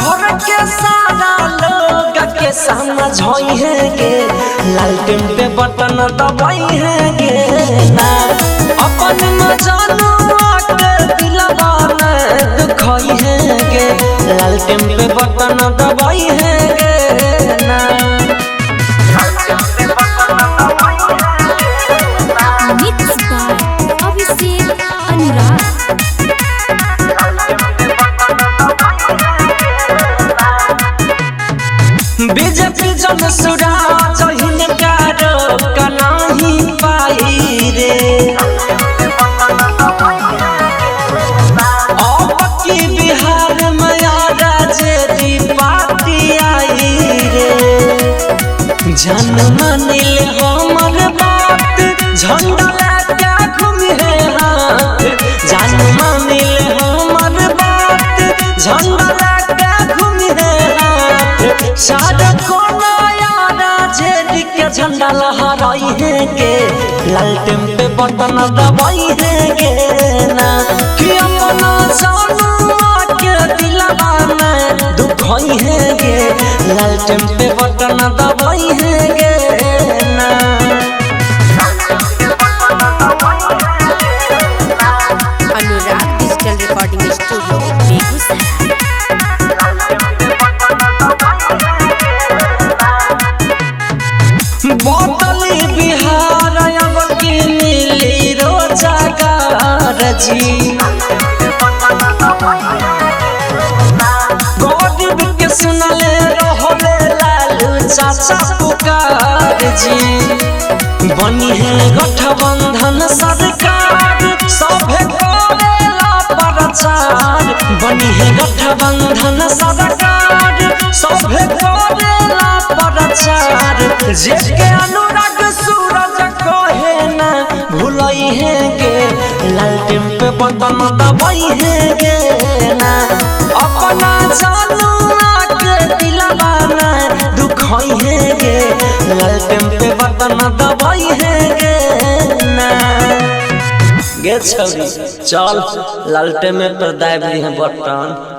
भर के सारा लोग के समझई है गे, लालटेन पे बटन दबाई है गे ना। अपन मजनुआ के दिलवा में दुखई है गे, लालटेन पे बटन दबाई है गे ना। Mix by Abhishek Anurag. BJP Jan Suraaj हिनका रोक नाही पाई रे, अब की बिहार में आरजेडी पार्टी आई रे। जन मानिल हमर बात झंडा लेके घूमी है हाथ, जन मानिल हमर बात झंडा लेके घूमी है हाथ। सारा कोना आरजेडी के झंडा लहराई है गे, लालटेन पे बटन दबाई है गे ना। कि अपना जानुआ के दिलवा में दुखई है गे, लालटेन पे बटन दबाई है गे ना। Anurag digital recording studio Begusarai. बोतली बिहार अब की मिली रोजगार जी, गरीब के सुनले रहले लालू चाचा पुकार जी। बनी है गठबंधन सरकार सभे करेला प्रचार, बनी है गठबंधन सरकार सभे करेला प्रचार। जेके अनुराग सूरज कहे ना भूलई है गे, लालटेन पे बटन दबाई है गे ना। अपना जानुआ के दिलवा में दुखई है गे, लालटेन पे बटन दबाई है गे ना। गे छौरी चल लालटेन में पर दाबि दी है बटन।